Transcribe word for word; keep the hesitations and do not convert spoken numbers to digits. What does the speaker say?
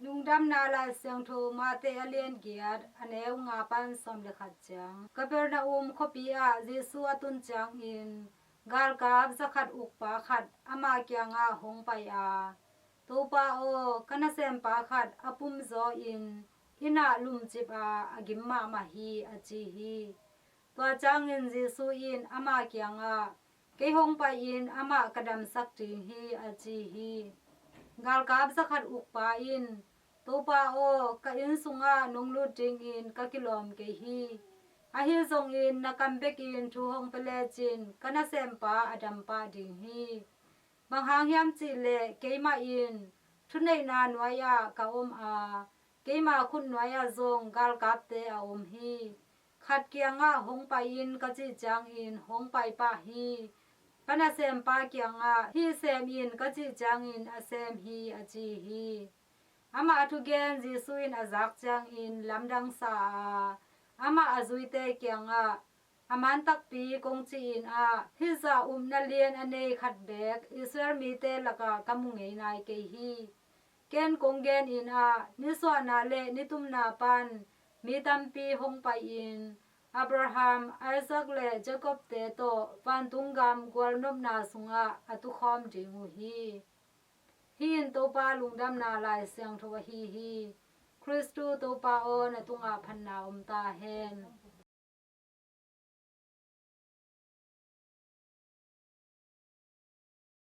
Lungdamna Lai Siangtho Matthai a lian giat, a neu nga pan sawm le khat ciang. Kapernaum khuapi ah Jesu a tun ciangin galkap zakhat ukpa khat ama kiangah hong pai a, "Topa aw, ka nasempa khat a pumzaw in inn ah lumcip a, a gim mahmah hi," a ci hi. Tua ciangin Jesu in ama kiangah, "Kei hong pai-in amah ka damsak ding hi," a ci hi. Galkap zakhat ukpa in, "Topa aw, ka inn sungah nong lut dingin ka kilawm kei hi. Ahi zongin na kam bekin thu hong pia lecin ka nasempa a dam pah ding hi. Bang hang hiam cih leh keimah in thuneihna nuai-ah ka om a, keima khut nuai-ah zong galkapte a om hi. Khat kiangah, 'Hong pai in,' ka cih ciangin hong pai pah hi. Ka nasempa kiangah, 'Hih sem in,' ka cih ciangin a sem hi," a ci hi. Amah thugen Jesu in a zak ciangin lamdang sa a, amah a zuite kiangah, "A man takpi kong ci-in ah, hih zah upna lian a nei khat beek Israel mite lakah ka mu ngei nai kei hi. Ken kong genin ah, nisuahna le nitumna pan mi tampi hong pai-in Abraham, Isaac le Jacob-te tawh vantung gam gualnopna sungah a tukhawm ding uh hi." Hih in Topa Lungdamna Lai Siangtho ahi hi. Khristu Topa aw, na tungah phatna om ta hen.